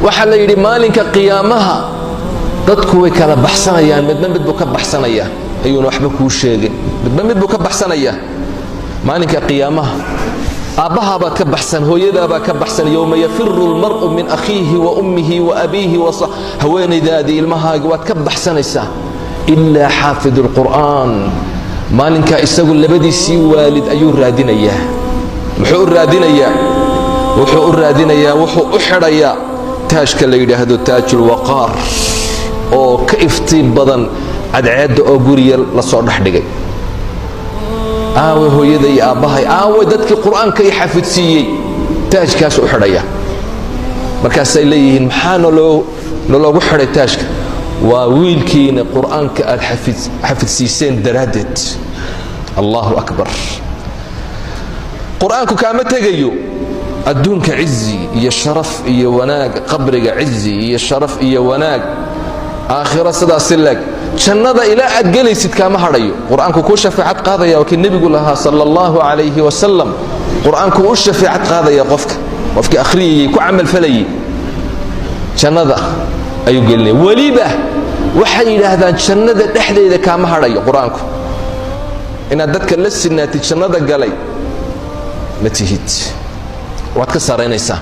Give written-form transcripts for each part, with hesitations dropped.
Waxaa la yidhi, maalinka qiyaamaha dadku way kala baxsanayaan, midba mid buu ka baxsanayaa, ayuuna waxba kuu sheegin. Midba mid buu ka baxsanayaa maalinka qiyaamaha. Aabbahabaad ka baxsan, hooyadaabaa ka baxsan. يوم يفر المرء من أخيه وأمه وأبيه, haweenaydaadii, ilmahaagi waad ka baxsanaysaa, إلا حافظ القرآن. Maalinkaa isagu labadiisii waalid ayuu raadinayaa. Muxuu u raadinayaa? Wuxuu u raadinayaa, wuxuu u xidhayaa taajka la yidhaahdo تاج الوقار, oo ka iftiin badan cadceedda oo guriya lasoo dhex dhigay. Aawe hooyada iyo aabbahay? Aawe dadkii Qur-aanka i xafidsiiyey? Taajkaas u xidhaya. Markaasay leeyihiin, "Maxaa naloogu xidhay taajka?" "Waa wiilkiina Qur-aanka aad xafidsiiseen daraaddeed." الله أكبر. Qur-aanku kaama tegayo. Adduunka cizi iyo sharaf iyo wanaag, qabriga cizi iyo sharaf iyo wanaag, aakhiro sidaasi leeg, jannada ilaa aad gelaysid kaama hadhayo. Qur-aanku kuu shafeecad qaadaya. Waa kii Nebigu lahaa صلى الله عليه وسلم. Qur-aanku u shafeecad qaadaya qofka, qofkii akhriyayey, ku camalfalayey, jannada ayuu gelinaya. Weliba waxay yidhaahdaan, jannada dhexdeeda kaama hadhayo Qur-aanku. Inaad dadka la sinaatid jannada galay ma tihid, waad ka saraynaysaa.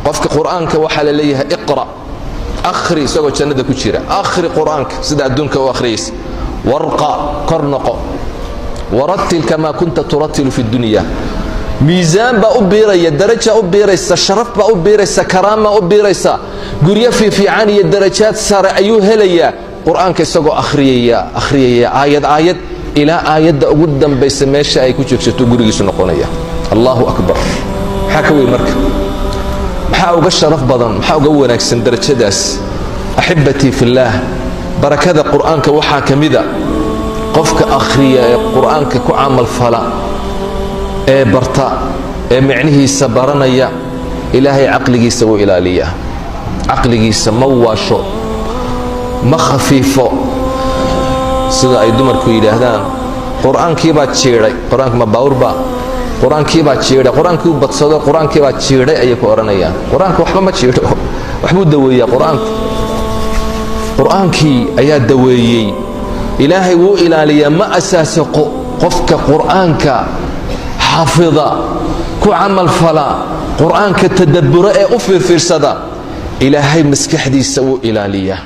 Qofka Qur-aanka waxaa la leeyahay, "اقرأ," akhri, isagoo jannada ku jira. Akhri Qur-aanka sida adduunka u akhriyaysa. وارق, kor noqo. ورتل كما كنت ترتل في الدنيا. Miisaan baa u biiraya, daraja u biiraysa, sharaf baa u biiraysa, karaama u biiraysa, guryo fiifiican iyo darajaad sare ayuu helayaa, Qur-aanka isagoo akhriyaya, akhriyaya aayad aayad, ilaa aayadda ugu dambaysa meesha ay ku joogsato gurigiisu noqonaya. الله أكبر. Maxaa ka weyn marka? Maxaa uga sharaf badan? Maxaa uga wanaagsan darajadaas? أحبتي في الله, barakada Qur-aanka waxaa ka mida, qofka akhriya ee Qur-aanka ku camalfala ee barta ee micnihiisa baranaya, Ilaahay caqligiisa wuu ilaaliyaa. Caqligiisa ma waasho, ma khafiifo. Sida ay dumarku yidhaahdaan, "Qur-aankiibaa jiidhay." Qur-aanka ma baawurbaa? "Qur-aankiibaa jiidhay, Qur-aankii u badsado, Qur-aankiibaa jiidhay," ayay ku odhanayaan. Qur-aanka waxba ma jiidho, waxbuu daweeyaa Qur-aanku. Qur-aankii ayaa daweeyey. Ilaahay wuu ilaaliyaa, ma asaasaqo. Qofka Qur-aanka xafida, ku camalfala, Qur-aanka tadabbura ee u fiirfiirsada, Ilaahay maskaxdiisa wuu ilaaliyaa.